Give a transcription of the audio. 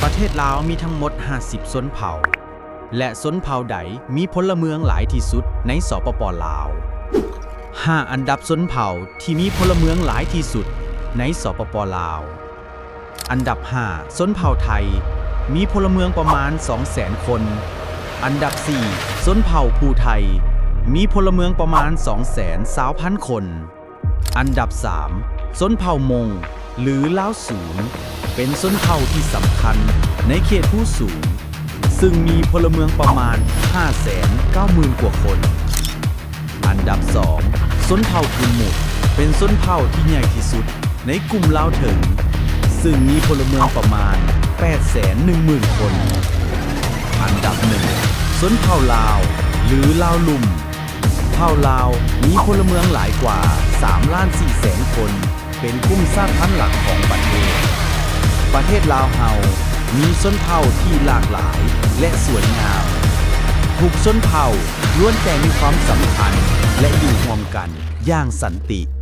ປະເທດລາວມີທັງໝົດຫ້າສິບຊົນເຜົ່າ ແລະ ຊົນເຜົ່າໃດມີພົນລະເມືອງຫຼາຍທີ່ສຸດໃນ ສປປ ລາວ? ຫ້າ ອັນດັບຊົນເຜົ່າທີ່ມີພົນລະເມືອງຫຼາຍທີ່ສຸດໃນ ສປປ ລາວ. ອັນດັບຫ້າ ຊົນເຜົ່າໄທ ມີພົນລະເມືອງປະມານສອງແສນຄົນ. ອັນດັບສີ່ ຊົນເຜົ່າພູໄທ ມີພົນລະເມືອງປະມານສອງແສນຊາວພັນຄົນ. ອັນດັບສາມ ຊົນເຜົ່າມົງ ຫຼື ລາວສູນ ເປັນຊົນເຜົ່າທີ່ສຳຄັນໃນເຂດພູສູງ ຊຶ່ງມີພົນລະເມືອງປະມານຫ້າແສນເກົ້າໝື່ນກວ່າຄົນ. ອັນດັບສອງ ຊົນເຜົ່າກຸນໝຸດ ເປັນຊົນເຜົ່າທີ່ໃຫຍ່ທີ່ສຸດໃນກຸ່ມລາວເຖິງ ຊຶ່ງມີພົນລະເມືອງປະມານແປດແສນໜຶ່ງໝື່ນຄົນ. ອັນດັບໜຶ່ງ ຊົນເຜົ່າລາວ ຫຼື ລາວລຸ່ມ. ເຜົ່າລາວມີພົນລະເມືອງຫຼາຍກວ່າສາມລ້ານສີ່ແສນຄົນ ເປັນກຸ່ມຊາດພັນຫຼັກຂອງປະເທດ. ປະເທດລາວເຮົາມີຊົນເຜົ່າທີ່ຫຼາກຫຼາຍ ແລະ ສວຍງາມ. ທຸກຊົນເຜົ່າລ້ວນແຕ່ມີຄວາມສຳພັນ ແລະ ຢູ່ຮ່ວມກັນຢ່າງສັນຕິ.